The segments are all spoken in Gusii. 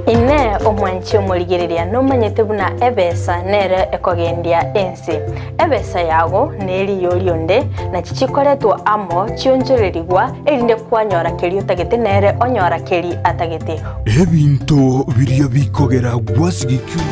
Inee! Omwanchi omorigereria nomanyete buna ebesa nere ekogendia ense? Ebesa yago neriyo rionde, nachi chikoretwa amo chionchorerigwa, erinde kwanyora keria otagete nere onyora keri atagete. Ebinto biria bikogera gwasigikigwa.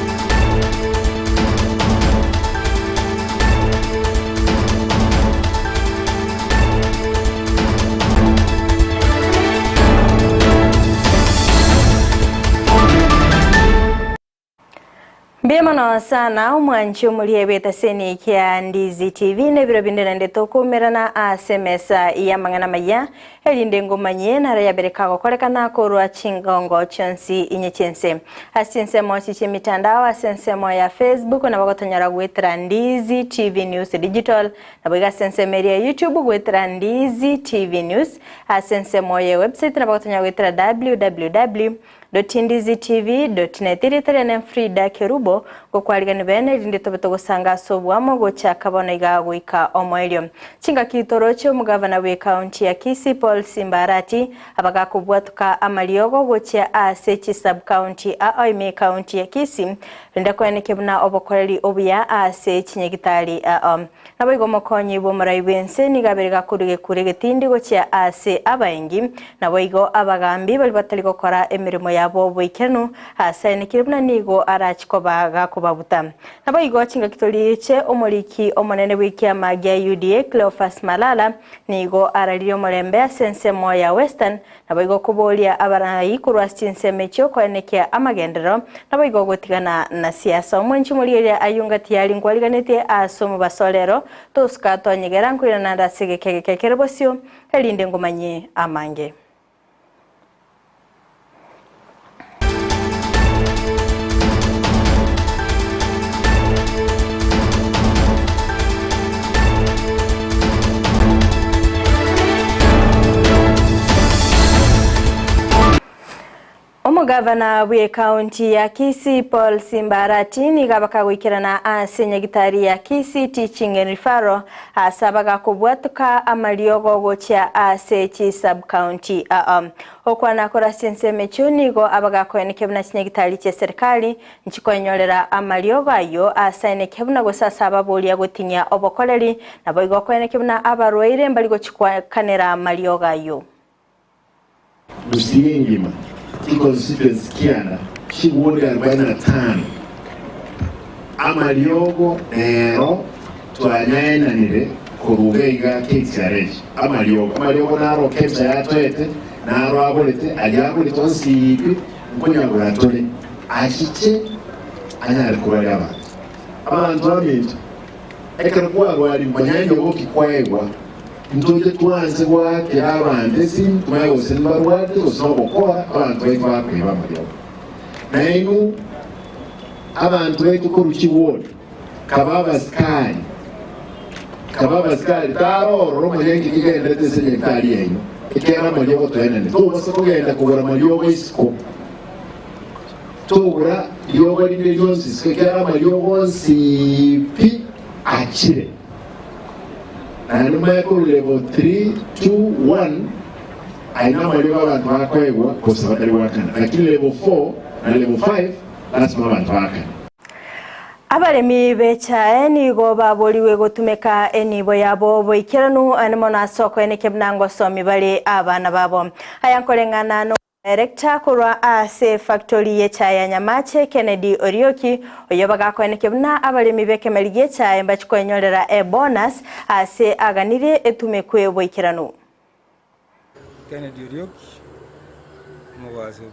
Mbuya mono sana omwanchi omoria bw'etaseni kia Ndizi TV na ebiro binde naende tokoumerana ase emesa y'amang'ana amaya erinde ngomanyie naro yabere kagokorekana korwa chingongo chionsi inye chi'ense. Ase chinsemo echi chi'emitandao ase ensemo ya Facebook nabo gotonyora goetera Ndizi TV News Digital Naboigo ase ensemo eria ya YouTube goetera Ndizi TV News, ase ensemo ye website nabo gotonyora goetera www.ndizitv.net. Erieta riane Frida Kerubo, ngokwarigani bene erinde tobe togosanga ase oboamo gochaka bono iga goika omoerio. Chingaki toroche omogavana bw'ecounty ya Kisii Paul Simba Arati abagakobwatoka amariogo gochia ase chisub-county ao ime ecounty ya Kisii rende koenekia buna obokoreri obuya ase chinyagitari ao. Naboigo omokonyi bw'omorai bw'ense nigo abere gakorua gekura egetindi gochia aase abaengi, naboigo abagaambi baria batari gokora emeremo yabo boikeranu, aase aenekire buna nigo arache koba gakobabuta. Naboigo chingaki toriche omoriki omonene bw'ekiama gia UDA Cleophas Malala nigo araririe omorembe ase ensemo ya Western Naboigo koboria abarai korwa ase chinsemo echio koenekia amagenderero, naboigo gotigana na siasa. Omwanchi omorigereria ayio ngati yari nkwariganetie ase omobaso o rero, tosuka tonyegera nkoirana naende ase egeka egeke kere bosio, erinde ngomanyie amange. Omogavana bw'ekaunti ya Kisii Paul Simba Arati nigo abakagoikerana ase nyagitari ya Kisii Teaching and Referral ase abagakobwatoka amariogo gochia ase chisub-county aa. Okwana korwa ase chinsemo echio nigo abagakoenekia buna chinyagitari chi'eserikali nchikoenyorera amariogo ayio asaenekia buna gose ase ababoria gotinyia obokoreri, naboigo okoenekia buna abarwaire mbari gochikwakanera amariogo ayio. Gusii engima, chiconstituency kianda, chigundi arobaini na tano, amariogo nero twanyaenanire korwa iga iga KTRH, amariogo, amariogo naro KEMSA yatoete, naro agorete, aria agorete onsi pi, nkonyagora tore, achiche anyare kobaria abanto. Abanto baminto, ekero kwarwarire manya riogo ki kwaegwa, ntoche twanse goakera abanto esimi tumanye gose mbarwarete gose nogokora, abanto baito bakoiba amariogo. Nainwe abanto baito korwa chiward, Kaba abasikari, kaba abasikari, tarorora omanye nki kegenderete ase enyagetari yaino, ekiagera amariogo toenene. Tobasa kogenda kogora amariogo isiko, togora riogo rinde rionsi isiko, ekiagera amariogo onsi pi achire. Naende momanye korwa level 3, 2, 1, aye namariogo abanto bakoegwa gose batari goakana, lakini level 4 na level 5 lasima abanto baakane. Abaremi b'echae nigo baborigwe gotumeka enibo yabo boikeranu aande mono ase okoenekia buna ngosomi bare abana babo. Aya nkoreng'ana n'omodirector korwa ase efactory y'echae ya Nyamache Kennedy Orioki oyio bagakoenekia buna abaremi b'ekemeri gi'echae mbachi koenyorera ebonus ase aganirie etumekwe boikeranu. Kennedy Orioki, omogwasi o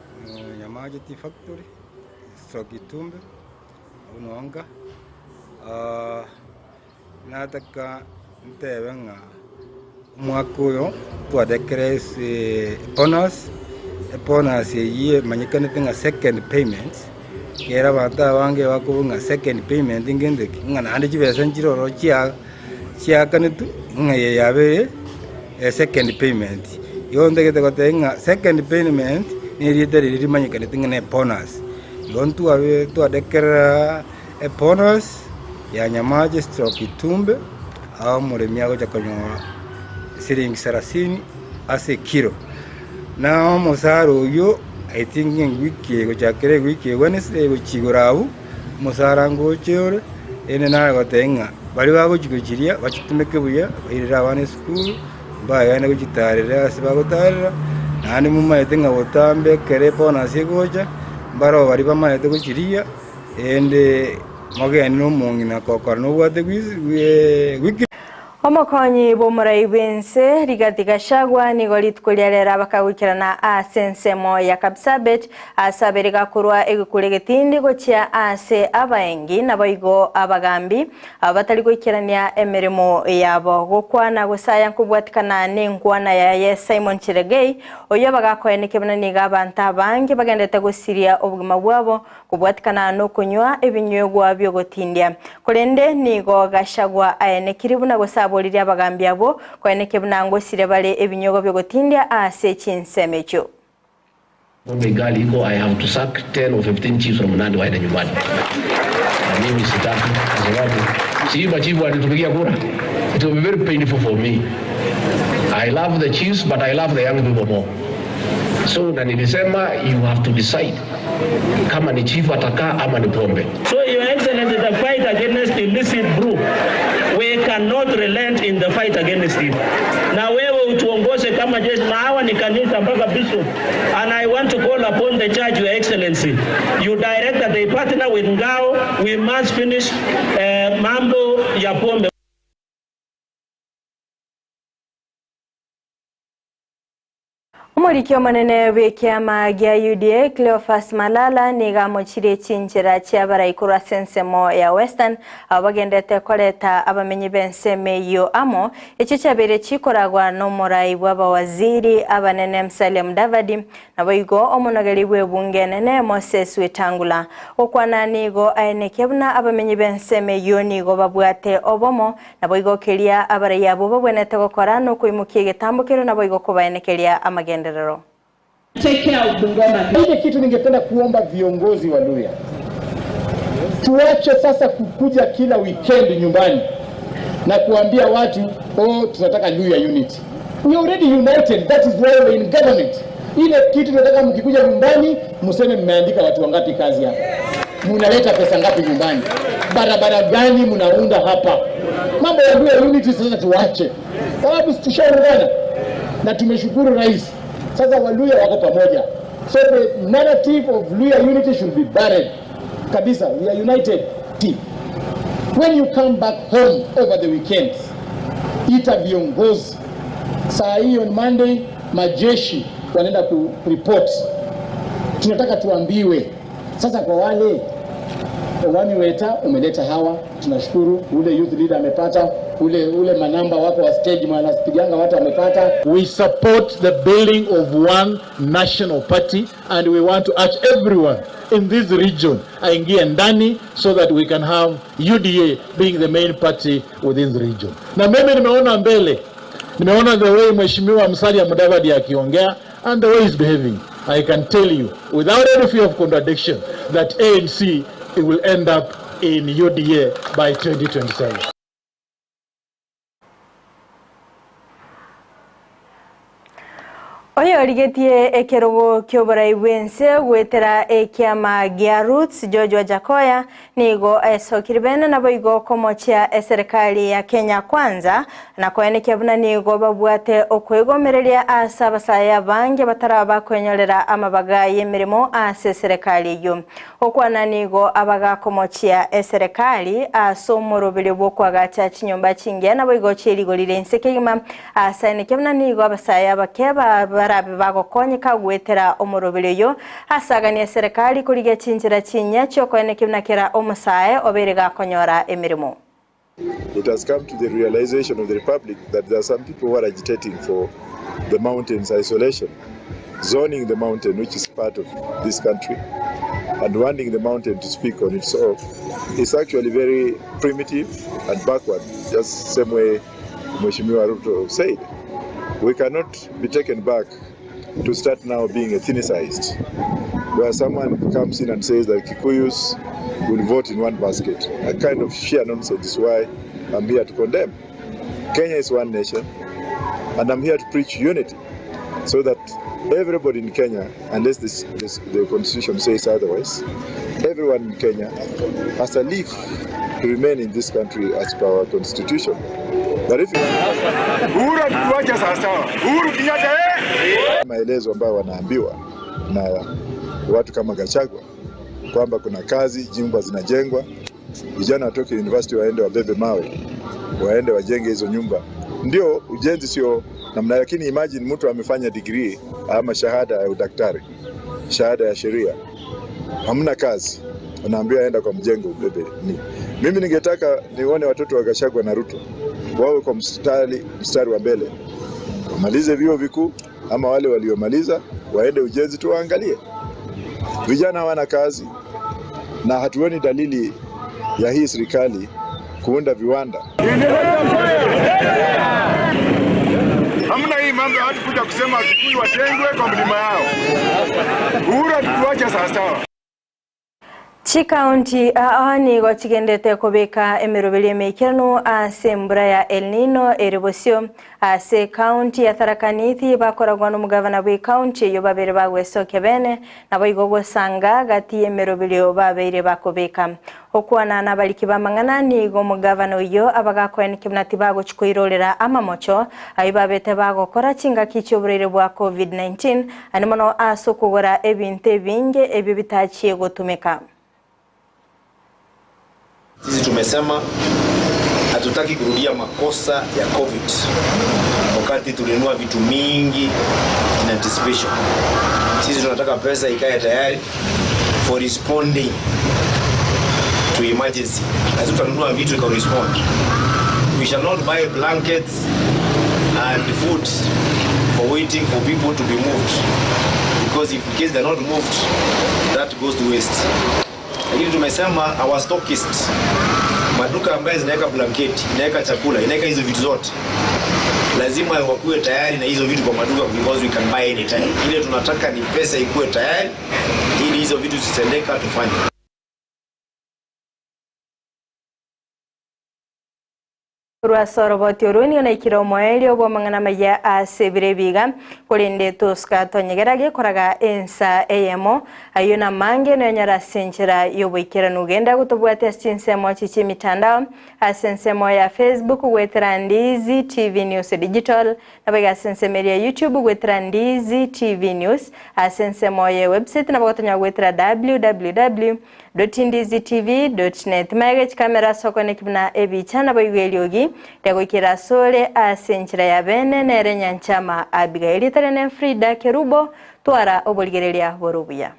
Nyamache Tea Factory, stroke Itumbe, abwo nonka, nataka ntebe ng'a omwaka oyo twatekire ase bonus, ebonus eyio emanyekanete ng'a second payment, ekero abanto abange bakoboria ng'a second payment ngento ki, ng'a naende chibesa nchire ororo chia. chiakanetwe ng'a eye yabeire esecond payment. Igo ntagete goteba ng'a second payment na erieta riria rimanyekanete ng'a ne bonus. Igo ntwabe twadekerera ebonus ya Nyamache stroke Itumbe, aa omoremi agocha konyora siringi sarasini ase ekiro. Na omosara oyio. I think ng'a ewiki eye gochakera ewiki eye Wednesday gochia igoro abwo, omosara ngoche ore, ere nare gotebia ng'a baria bagochia gochiria bachitumeke buya, bairere abana esukuru, mbagende gochitarera ase bagotarera, naende momanyete ng'a botambe ekero ebonus egocha, mbaroo baria bamaete gochiria, erinde mogende na omong'ina gokora nobwate wiki. Omokonyi bw'omorai bw'ense Rigathi Gachagua nigo rituko ria rero abakagoikerana ase ensemo ya Kapsabet ase abere gakorwa egekuri egetindi gochia ase abaengi naboigo abagambi aba batari goikerania emeremo yabo gokwana gose aya nkobwatikana nenkwana yaye Simon Cherargei oyio bagakoenekia buna nigo abanto abange bagenderete gosiria obogima bwabo Kobwatikana nokonywa ebinywegwa bi'ogotindia. Korende nigo Gachagua aenekirie buna gose aboririe abagambi abwo koenekia buna ngosire bare ebinywegwa bi'ogotindia ase chinsemo echio. Pombe ingali iko, I have to sack 10 or 15 chiefs from Nandi waende nyumbani. Na mimi sitaki kwa sababu si machifu walitupigia kura. It will be very painful for me. I love the chiefs but I love the young people more. So na nilisema you have to decide kama ni chifu atakaa ama ni pombe. So, Your Excellency, the fight against illicit brew, we cannot relent in the fight against it. Na wewe utuongoze kama jeshi, na hawa ni kanisa mpaka bishop. And I want to call upon the church, Your Excellency. You direct that they partner with Ngao. We must finish mambo ya pombe. Omoriki omonene bw'ekiama gia UDA Cleophas Malala nigo amochirie chinchera chi'abarai korwa ase ensemo ya Western abwo bagenderete koreta abamenyi b'ensemo eyio amo echio chiabeire chikoragwa n'omorai bw'abawaziri abanene Musalia Mudavadi Naboigo omonogeri bw'ebunge enene Moses Wetangula gokwana nigo aenekia buna abamenyi b'ensemo eyio nigo babwate obomo, naboigo keria abarai abwo babwenerete gokora nokoimokia egetambo keria naboigo kobaenekeria amagenderero. Take care of Bungoma. Ile kitu ningependa kuomba viongozi wa Luhya, tuache sasa kukuja kila weekend nyumbani na kuambia watu oh, tunataka Luhya unity. We are already united, that is why we're in government. Ile kitu tunataka mkikuja nyumbani mseme mmeandika watu wangapi kazi hapa, mnaleta pesa ngapi nyumbani, barabara gani mnaunda hapa. Mambo ya Luhya unity sasa tuache, sababu tushaungana na tumeshukuru rais. Sasa Waluhya wako pamoja, so the narrative of Luhya unity should be buried kabisa. We are united. When you come back home over the weekends, ita viongozi saa hii on Monday, majeshi wanaenda ku report. Tunataka tuambiwe sasa, kwa wale wami weta umeleta hawa, tunashukuru. Ule youth leader amepata, ule ule manamba wako wa stage mwanapiganga watu amepata. We support the building of one national party and we want to urge everyone in this region aingie ndani so that we can have UDA being the main party within the region. Na mimi nimeona mbele, nimeona the way Mheshimiwa Musalia Mudavadi akiongea and the way he's behaving. I can tell you without any fear of contradiction that ANC it will end up in UDA by 2027. Oyorigetie ekerogo ki'oborai bw'ense goetera ekiama gia Roots George Wajackoyah nigo esokire bene naboigo komochia eserikali ya Kenya Kwanza na koenekia buna nigo babwate okwegomereria ase abasaya abange bataraba bakwenyorera amabaga y'emirimo ase eserikali eyio. Okwana nigo abagakomochia eserikali ase omoroberi bw'okwagacha chinyomba chingiya naboigo chierigorire ense kegima ase aenekia buna nigo abasaya abake barabe bagokonyeka goetera omoroberi oyo asagania eserikali korigia chinchera chinya chiokoenekia buna kera omosae obeire gakonyora emirimo. It has come to the realization of the Republic that there are some people who are agitating for the mountain's isolation, zoning the mountain, which is part of this country, and wanting the mountain to speak on its own is actually very primitive and backward, just same way Mheshimiwa Ruto said. We cannot be taken back to start now being ethnicized, where someone comes in and says that Kikuyus will vote in one basket. A kind of sheer nonsense is why I'm here to condemn. Kenya is one nation, and I'm here to preach unity. So that everybody in Kenya, unless this, this, the constitution says otherwise, everyone in Kenya has a leave to remain in this country as per our constitution. But if Uhuru alituacha sawasawa. Uhuru Kenyatta eh! Maelezo ambayo wanaambiwa na watu kama Gachagua kwamba kuna kazi, nyumba zinajengwa, vijana watoke university waende wabebe mawe, waende wajenge hizo nyumba. Ndio ujenzi sio namna, lakini imagine mtu amefanya degree ama shahada ya udaktari, shahada ya sheria, hamna kazi, anaambiwa aenda kwa mjengo ubebe ni. Mimi ningetaka nione watoto wa Gachagua na Ruto wawe kwa mstari wa mbele, wamalize vyuo vikuu ama wale waliomaliza waende ujenzi, tuwaangalie. Vijana hawana kazi na hatuoni dalili ya hii serikali kuunda viwanda. Hamna hii mambo ya watu kuja kusema Wakikuyu watengwe kwa mlima yao. Uhuru alituacha sawasawa. Chikaunti aa nigo chigendete kobeka emeroberi emeikeranu ase embura ya El Nino ere bosio ase kaunti ya Tharaka Nithi bakoragwa n'omugavana bwa ekaunti eyo babere bagwesokia bene nabo igo gosanga gati y'emeroberio babeire bakobeka okwana n'abariki b'amang'ana nigo omugavana oyo abagakoeneki buna tibagochikoirorera amamocho ayi babete bagokora chingaki chi'oborwaire bwa COVID-19 ane mono ase okogora ebinto ebinge ebio bitachie gotumeka. Sisi tumesema hatutaki kurudia makosa ya COVID wakati tulinunua vitu mingi in anticipation. Sisi tunataka pesa ikae tayari for responding to emergency. Hatutanunua vitu ika respond. We shall not buy blankets and food for waiting for people to be moved, because if in case they're not moved, that goes to waste. Lakini tumesema our stockists, maduka ambayo zinaweka blanketi, inaweka chakula, inaweka hizo vitu zote, lazima wakuwe tayari na hizo vitu kwa maduka, because we can buy anytime. Ile tunataka ni pesa ikuwe tayari ili hizo vitu zisitendeka tufanye. Rwase oroboti orwo nigo naikire omoerio bw'amang'ana maya ase ebiro ebiga korende tosika tonyegera gekoraga ensa eyemo ayio na mange nonyora ase enchera y'oboikeranu genda gotobwate ase chinsemo chichi emitandao ase ensemo ya Facebook gwetera Ndizi TV News Digital nabo iga ase ensemo eria ya YouTube gwetera Ndizi TV News ase ensemo ya website nabo gotonya gwetera www.ndizitv.net maege chikamera ase okoneki buna ebicha nabo igo eriogi riagoikera asore ase enchera ya bene nere Nyanchama Abigail Tarene Frida Kerubo twara oborigereria boro buya.